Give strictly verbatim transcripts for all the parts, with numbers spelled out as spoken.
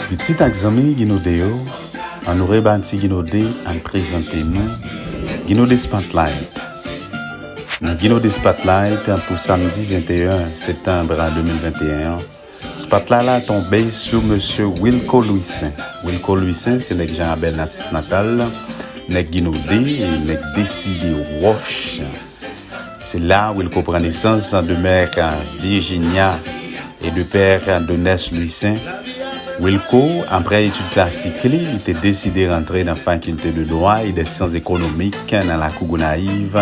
Pitit ak zanmi Ginode yo, Anore Bati Ginode ap prezante nou Ginode Spotlight. Nan Ginode Spotlight pou samdi venteyen septanm de mil venteyen an, Spotlight la tonbe sou mesye Wilco Louissaint. Wilco Louissaint se nèg Jan Abèl natif natal, nèg Ginode, nèg Deside Wòch. Se la Wilco pran nesans de mère Virginia et de père Donès Louissaint. Wilco, apre etid klasik li, li te deside rantre nan fakilte de dwa e de syans ekonomik nan lakou Gonayiv.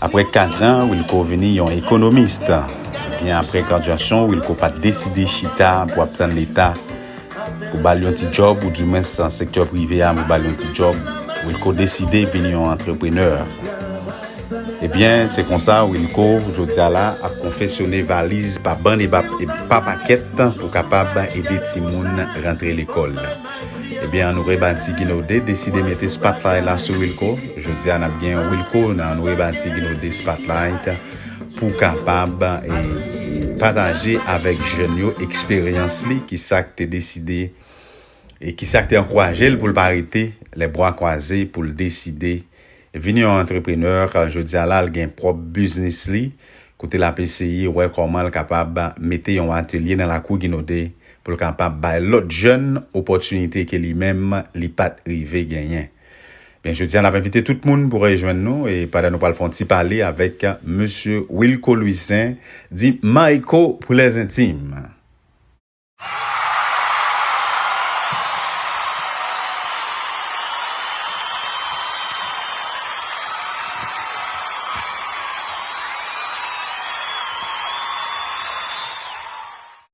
Apre kat an, Wilco vini yon ekonomis. Ebyen, apre gradyasyon, Wilco pa t deside chita pou ap tann Leta pou ba l yon ti djòb, oudimwens sektè prive a pou ba l yon ti djòb. Wilco deside vin yon antreprenè. Ebyen, se konsa Wilco, jodi a la, ap konfesyone valiz pa bann e pa, e pa pakèt pou kapab ede timoun rantre lekòl. Ebyen, Anore Bati Ginode deside mete Spotlight la sou Wilco. Jodi a, n ap gen Wilco nan Anore Bati Ginode Spotlight pou kapab e, e pataje avèk jèn yo eksperyans li, ki sa k te deside e ki sa k te ankouraje l pou l pa rete lè bwa kwaze, pou l deside vin yon antreprenè. Jodi a la, l gen pwòp biznis li, kote l ap eseye wè kòman l kapab mete yon atelye nan lakou Ginode pou l kapab bay lòt jèn opòtinite ke li menm li pa t rive genyen. Byen, jodi a, n ap envite tout moun pou rejwenn nou e pandan nou pral fè yon ti pale avèk mesye Wilco Louissaint, di Mayco pou lèzentim.